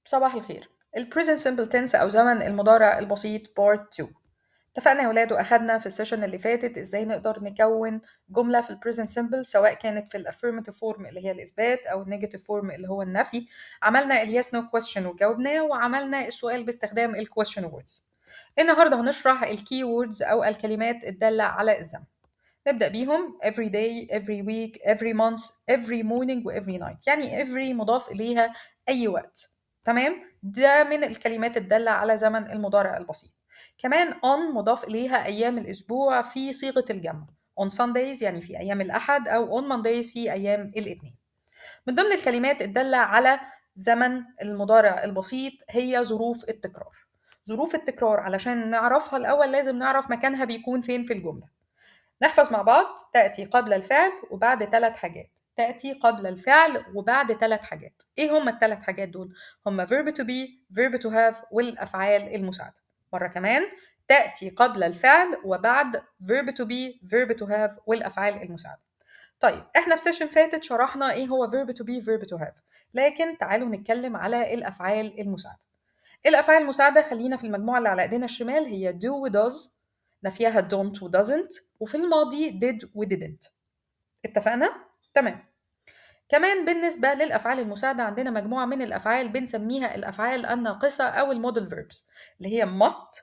صباح الخير. ال present simple tense أو زمن المضارع البسيط part 2. اتفقنا يا ولاد وأخدنا في ال session اللي فاتت إزاي نقدر نكون جملة في ال present simple، سواء كانت في ال affirmative form اللي هي الإثبات أو ال negative form اللي هو النفي. عملنا ال yes no question وجاوبناه، وعملنا السؤال باستخدام ال question words. النهارده هنشرح ال key words أو الكلمات الدالة على الزمن. نبدأ بيهم every day، every week، every month، every morning و every night. يعني every مضاف إليها أي وقت، تمام؟ ده من الكلمات الدالة على زمن المضارع البسيط. كمان on مضاف إليها أيام الأسبوع في صيغة الجمع، on Sundays يعني في أيام الأحد، أو on Mondays في أيام الاثنين. من ضمن الكلمات الدالة على زمن المضارع البسيط هي ظروف التكرار. ظروف التكرار علشان نعرفها الأول لازم نعرف مكانها بيكون فين في الجملة. نحفظ مع بعض: تأتي قبل الفعل وبعد 3 حاجات. تأتي قبل الفعل وبعد 3 حاجات. إيه هما ال3 حاجات دول؟ هما verb to be، verb to have، والأفعال المساعدة. مرة كمان: تأتي قبل الفعل وبعد verb to be، verb to have، والأفعال المساعدة. طيب، احنا في session فاتت شرحنا ايه هو verb to be، verb to have، لكن تعالوا نتكلم على الأفعال المساعدة. الأفعال المساعدة خلينا في المجموعة اللي على ايدينا الشمال، هي do و does، نفيها don't و doesn't، وفي الماضي did و didn't. اتفقنا؟ تمام. كمان بالنسبة للأفعال المساعدة عندنا مجموعة من الأفعال بنسميها الأفعال الناقصة أو ال modal verbs، اللي هي must،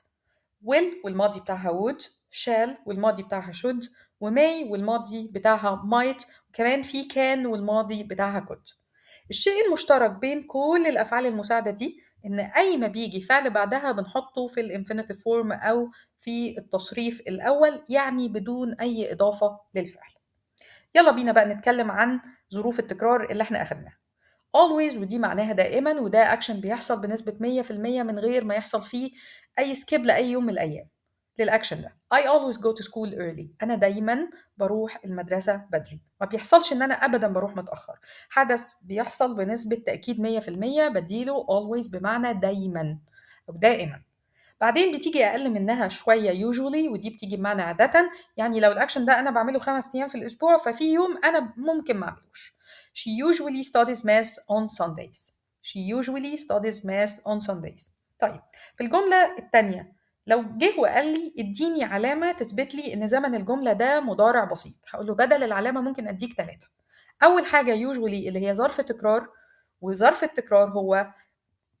will والماضي بتاعها would، shall والماضي بتاعها should، و may والماضي بتاعها might، وكمان في can والماضي بتاعها could. الشيء المشترك بين كل الأفعال المساعدة دي إن أي ما بيجي فعل بعدها بنحطه في ال infinitive form أو في التصريف الأول، يعني بدون أي إضافة للفعل. يلا بينا بقى نتكلم عن ظروف التكرار اللي احنا أخدناها. always ودي معناها دائما، وده أكشن بيحصل بنسبة 100% من غير ما يحصل فيه أي skip لأي يوم من الأيام للأكشن ده. I always go to school early، أنا دايما بروح المدرسة بدري، ما بيحصلش إن أنا أبدا بروح متأخر. حدث بيحصل بنسبة تأكيد 100%، بديله always بمعنى دايما أو دائما. بعدين بتيجي أقل منها شوية usually، ودي بتيجي بمعنى عادة، يعني لو الأكشن ده أنا بعمله 5 أيام في الأسبوع ففي يوم أنا ممكن ما أعملوش. She usually studies math on Sundays. She usually studies math on Sundays. طيب، في الجملة الثانية لو جه وقال لي اديني علامة تثبت لي إن زمن الجملة ده مضارع بسيط، هقول له بدل العلامة ممكن أديك 3. أول حاجة usually اللي هي ظرف تكرار، وظرف التكرار هو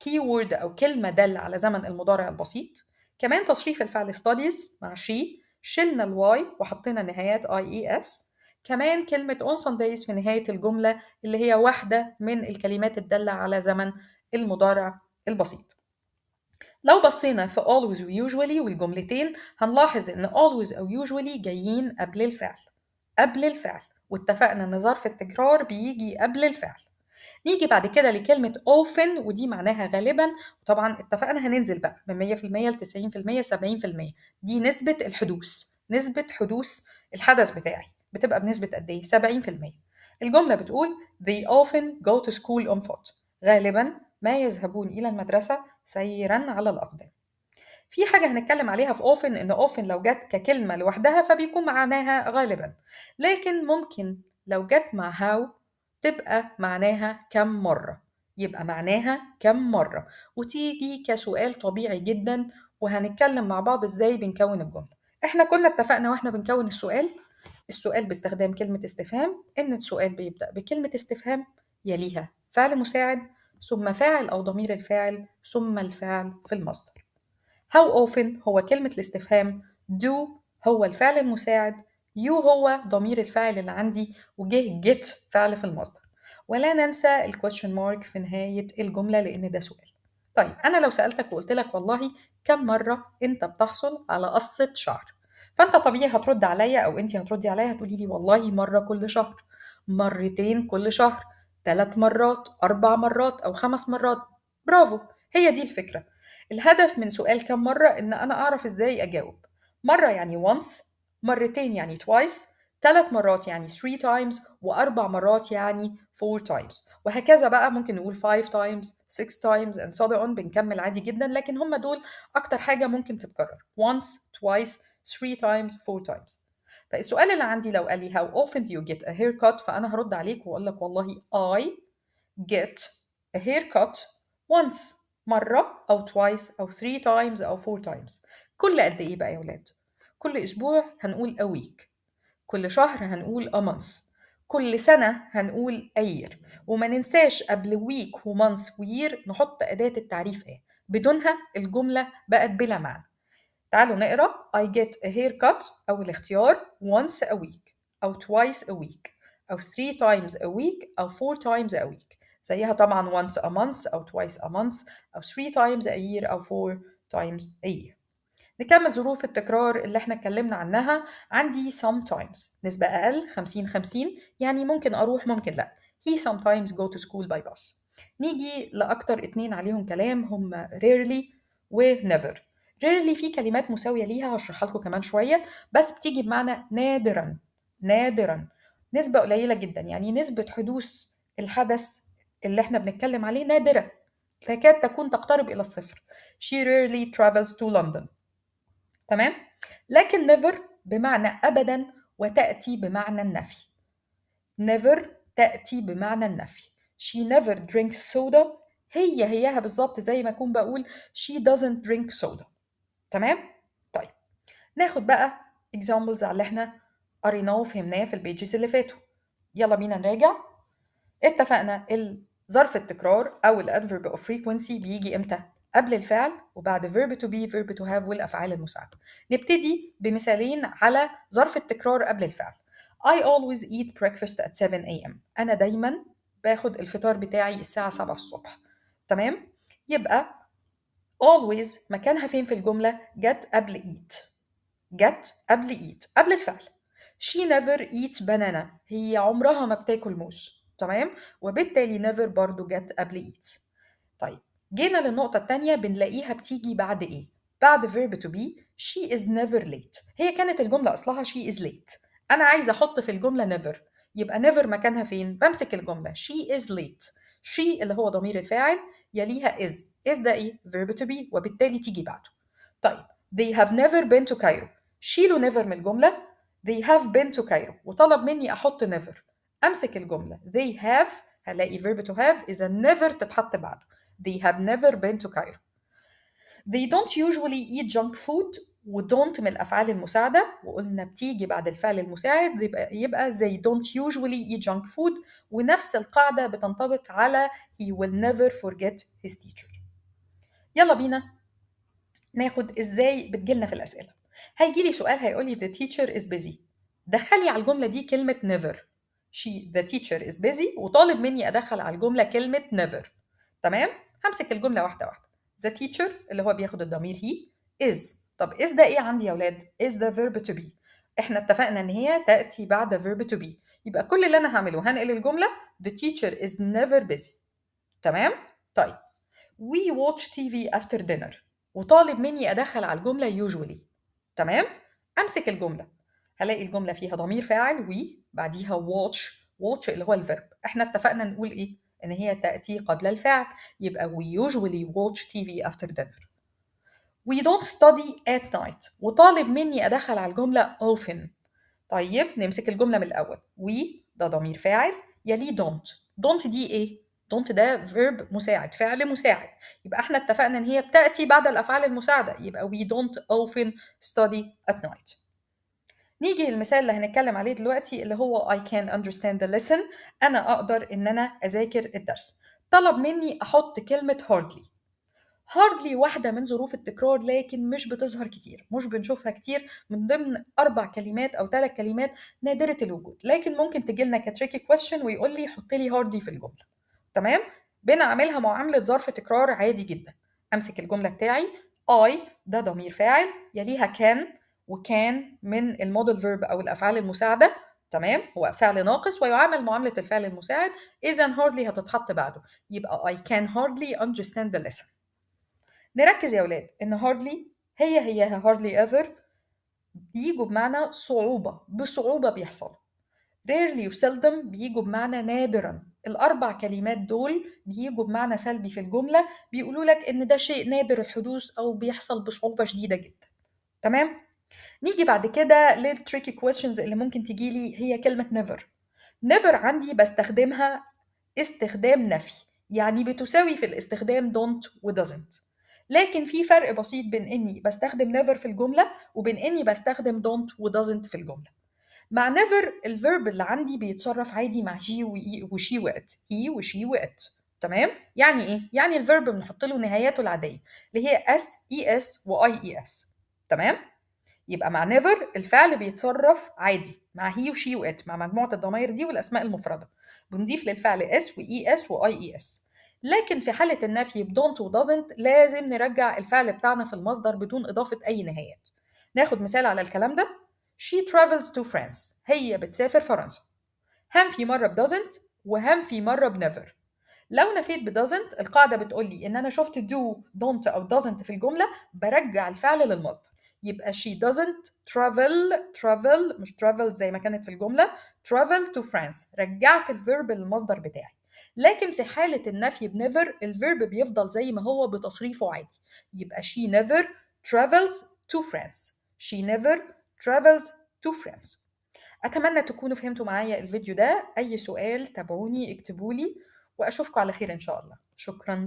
keyword أو كلمة دالة على زمن المضارع البسيط. كمان تصريف الفعل studies مع she، شلنا ال y وحطينا نهايات ies. كمان كلمة on Sundays في نهاية الجملة اللي هي واحدة من الكلمات الدالة على زمن المضارع البسيط. لو بصينا في always و usually والجملتين هنلاحظ إن always أو usually جايين قبل الفعل، قبل الفعل، واتفقنا إن ظرف التكرار بيجي قبل الفعل. نيجي بعد كده لكلمة often ودي معناها غالبا، وطبعا اتفقنا هننزل بقى من 100% ل 90%، 70%، دي نسبة الحدوث، نسبة حدوث الحدث بتاعي بتبقى بنسبة قد إيه؟ 70%. الجملة بتقول they often go to school on foot، غالبا ما يذهبون إلى المدرسة سيرا على الأقدام. في حاجة هنتكلم عليها في often، إن often لو جت ككلمة لوحدها فبيكون معناها غالبا، لكن ممكن لو جت مع how تبقى معناها كم مرة، يبقى معناها كم مرة، وتيجي كسؤال طبيعي جدا. وهنتكلم مع بعض ازاي بنكون الجملة. احنا كنا اتفقنا واحنا بنكون السؤال باستخدام كلمة استفهام، ان السؤال بيبدأ بكلمة استفهام يليها فعل مساعد، ثم فاعل أو ضمير الفاعل، ثم الفعل في المصدر. How often هو كلمة الاستفهام، do هو الفعل المساعد، you هو ضمير الفاعل اللي عندي، وجه get فعل في المصدر. ولا ننسى ال question mark في نهاية الجملة لأن ده سؤال. طيب، أنا لو سألتك وقلت لك والله كم مرة أنت بتحصل على قصة شعر، فأنت طبيعي هترد عليا أو أنت هتردي عليا هتقولي لي والله مرة كل شهر، مرتين كل شهر، 3 مرات، 4 مرات، أو 5 مرات. برافو، هي دي الفكرة. الهدف من سؤال كم مرة إن أنا أعرف إزاي أجاوب. مرة يعني once، مرتين يعني twice، 3 مرات يعني 3 times، و4 مرات يعني 4 times، وهكذا بقى. ممكن نقول 5 times، 6 times and so on، بنكمل عادي جدا، لكن هم دول أكتر حاجة ممكن تتكرر: once، twice، 3 times، 4 times. فالسؤال اللي عندي لو قال لي how often do you get a haircut، فأنا هرد عليك وأقول لك والله I get a haircut Once مرة أو twice أو three times أو four times. كل قد إيه بقى يا ولاد؟ كل أسبوع هنقول a week، كل شهر هنقول a month، كل سنة هنقول a year. وما ننساش قبل week و month و year نحط أداة التعريف a، بدونها الجملة بقت بلا معنى. تعالوا نقرأ I get a haircut أول اختيار once a week أو twice a week أو three times a week أو four times a week. زيها طبعا once a month أو twice a month أو three times a year أو four times a year. نكمل ظروف التكرار اللي احنا اتكلمنا عنها. عندي sometimes نسبة أقل 50-50، يعني ممكن أروح ممكن لأ. He sometimes go to school by bus. نيجي لأكتر اتنين عليهم كلام هم rarely و never. Rarely في كلمات مساوية ليها هشرحها لكم كمان شوية، بس بتيجي بمعنى نادرا، نادرا، نسبة قليلة جدا، يعني نسبة حدوث الحدث اللي احنا بنتكلم عليه نادرة، تكاد تكون تقترب إلى الصفر. She rarely travels to London. تمام؟ لكن never بمعنى أبدا وتأتي بمعنى النفي. Never تأتي بمعنى النفي. She never drinks soda. هي هيها بالظبط زي ما أكون بقول she doesn't drink soda. تمام؟ طيب ناخد بقى examples على اللي احنا قريناه وفهمناه في ال pages اللي فاتوا. يلا بينا نراجع. اتفقنا ظرف التكرار أو ال adverb of frequency بيجي إمتى؟ قبل الفعل وبعد verb to be، verb to have والأفعال المساعدة. نبتدي بمثالين على ظرف التكرار قبل الفعل. I always eat breakfast at 7 a.m. أنا دايما باخد الفطار بتاعي الساعة 7 الصبح. تمام؟ يبقى always مكانها فين في الجملة؟ جت قبل eat. جت قبل eat، قبل الفعل. She never eats banana. هي عمرها ما بتاكل موز. تمام؟ وبالتالي never برضو جت قبل eats. طيب جينا للنقطة التانية، بنلاقيها بتيجي بعد إيه؟ بعد verb to be. She is never late. هي كانت الجملة أصلها she is late. أنا عايزة أحط في الجملة never، يبقى never مكانها فين؟ بمسك الجملة she is late. She اللي هو ضمير الفاعل يليها is. Is ده إيه؟ Verb to be، وبالتالي تيجي بعده. طيب they have never been to Cairo. شيلوا never من الجملة. They have been to Cairo، وطلب مني أحط never. أمسك الجملة they have، هلاقي verb to have، إذا never تتحط بعده. They have never been to Cairo. They don't usually eat junk food، و don't من الأفعال المساعدة، وقلنا بتيجي بعد الفعل المساعد، يبقى they don't usually eat junk food. ونفس القاعدة بتنطبق على he will never forget his teacher. يلا بينا ناخد إزاي بتجيلنا في الأسئلة. هيجيلي سؤال هيقولي the teacher is busy. دخلي على الجملة دي كلمة never. The teacher is busy، وطالب مني أدخل على الجملة كلمة never. تمام؟ همسك الجملة واحدة واحدة. The teacher اللي هو بياخد الضمير he is. طب is ده إيه عندي يا ولاد؟ Is ده verb to be. إحنا اتفقنا إن هي تأتي بعد verb to be، يبقى كل اللي أنا هعمله هنقل الجملة the teacher is never busy. تمام؟ طيب we watch TV after dinner، وطالب مني أدخل على الجملة usually. تمام؟ أمسك الجملة، هلاقي الجملة فيها ضمير فاعل we، بعديها watch، watch اللي هو ال verb. إحنا اتفقنا نقول إيه؟ إن هي تأتي قبل الفعل، يبقى we usually watch TV after dinner. We don't study at night، وطالب مني أدخل على الجملة often. طيب نمسك الجملة من الأول. We ده ضمير فاعل يليه don't. Don't دي إيه؟ Don't ده verb مساعد، فعل مساعد، يبقى احنا اتفقنا إن هي بتأتي بعد الأفعال المساعدة، يبقى we don't often study at night. نيجي للمثال اللي هنتكلم عليه دلوقتي اللي هو I can understand the lesson. أنا أقدر إن أنا أذاكر الدرس. طلب مني أحط كلمة hardly. Hardly واحدة من ظروف التكرار، لكن مش بتظهر كتير، مش بنشوفها كتير، من ضمن 4 كلمات أو 3 كلمات نادرة الوجود، لكن ممكن تجيلنا ك tricky question ويقول لي حط لي hardly في الجملة. تمام؟ بنعملها معاملة ظرف تكرار عادي جدا. أمسك الجملة بتاعي I ده ضمير فاعل يليها can، و can من ال modal verb أو الأفعال المساعدة. تمام؟ هو فعل ناقص ويعامل معاملة الفعل المساعد، إذا hardly هتتحط بعده، يبقى I can hardly understand the lesson. نركز يا ولاد إن hardly هي هياها hardly ever بيجوا بمعنى صعوبة، بصعوبة بيحصلوا. Rarely و seldom بيجوا بمعنى نادرا. الأربع كلمات دول بيجوا بمعنى سلبي في الجملة، بيقولوا لك إن ده شيء نادر الحدوث أو بيحصل بصعوبة شديدة جدا. تمام؟ نيجي بعد كده لل tricky questions اللي ممكن تجيلي، هي كلمة never. Never عندي بستخدمها استخدام نفي، يعني بتساوي في الاستخدام don't و doesn't. لكن في فرق بسيط بين إني بستخدم never في الجملة وبين إني بستخدم don't و doesn't في الجملة. مع never ال verb اللي عندي بيتصرف عادي مع he و she و it، he و she و it. تمام؟ يعني إيه؟ يعني ال verb بنحط له نهاياته العادية اللي هي s، es و ies. تمام؟ يبقى مع never الفعل بيتصرف عادي مع he و she و it، مع مجموعة الضمائر دي والأسماء المفردة. بنضيف للفعل s و es و ies. لكن في حالة النفي ب don't و doesn't لازم نرجع الفعل بتاعنا في المصدر بدون إضافة أي نهايات. ناخد مثال على الكلام ده. She travels to France. هي بتسافر فرنسا. هنفي مرة ب doesn't وهنفي مرة ب never. لو نفيت ب doesn't القاعدة بتقول لي إن أنا شفت do، don't أو doesn't في الجملة برجع الفعل للمصدر. يبقى she doesn't travel، travel مش travel زي ما كانت في الجملة، travel to France. رجعت ال verb للمصدر بتاعي. لكن في حالة النفي ب never ال verb بيفضل زي ما هو بتصريفه عادي. يبقى she never travels to France. She never travels to France. أتمنى تكونوا فهمتوا معايا الفيديو ده. أي سؤال تابعوني، اكتبولي، وأشوفكم على خير إن شاء الله. شكراً.